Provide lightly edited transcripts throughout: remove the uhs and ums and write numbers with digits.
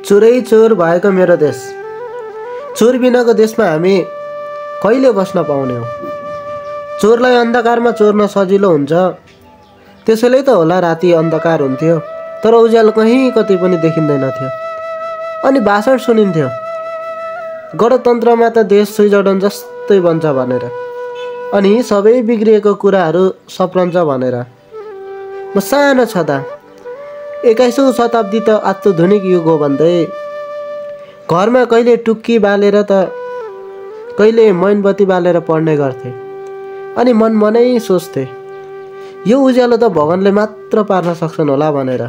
चोरै चोर भएको मेरो देश, चोर बिनाको देशमा हामी कहिले बस्न पाउने हो? चोरलाई अन्धकारमा चोर्न सजिलो हुन्छ, त्यसैले त होला राति अन्धकार हुन्थ्यो, तर उज्यालो कहीँ कतै पनि देखिँदैन थियो। अनि भाषण सुनिन्थ्यो, गणतन्त्रमा त देश स्विजरल्यान्ड जस्तै बन्छ भनेर, अनि सबै बिग्रिएको कुराहरू सप्रन्छ भनेर। म सानो छँदा 21औं शताब्दी त आधुनिक युग हो भन्दै घरमा कहिले टुक्की बालेर त कहिले मैनबत्ती बालेर पढ्ने गर्थे। अनि मनै सोच्थे, यो उज्यालो त भगवानले मात्र पार्न सक्छन् होला भनेर।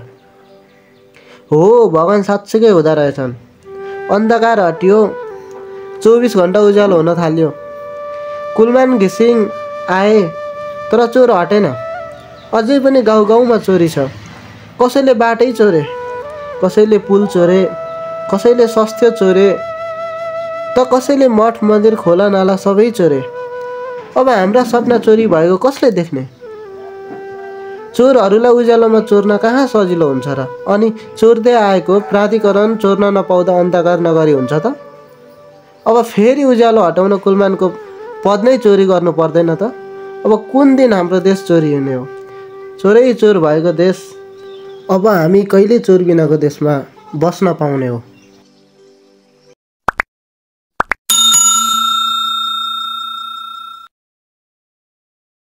हो, भगवान साँच्चैकै हुँदा रहेछन्। अन्धकार हट्यो, 24 घन्टा उज्यालो हुन थाल्यो। कुलमान घिसिङ आए, तर चोर हटेन। अझै पनि गाउँ गाउँमा चोरी छ। कसैले बाटै चोरे, कसैले पुल चोरे, कसैले स्वास्थ्य चोरे, त कसैले मठ मन्दिर खोला नाला सबै चोरे। अब हाम्रा सपना चोरी भएको कसले देख्ने? चोरहरूलाई उज्यालोमा चोर्न कहाँ सजिलो हुन्छ र? अनि चोर्दै आएको प्राधिकरण चोर्न नपाउँदा अन्धकार नगरी हुन्छ त? अब फेरि उज्यालो हटाउन कुलमानको पद नै चोरी गर्नु पर्दैन त? अब कुन दिन हाम्रो देश चोरी हुने हो? चोरै चोर भएको देश, अब हामी कहिले चोर बिनाको देशमा बस्न पाउने हो?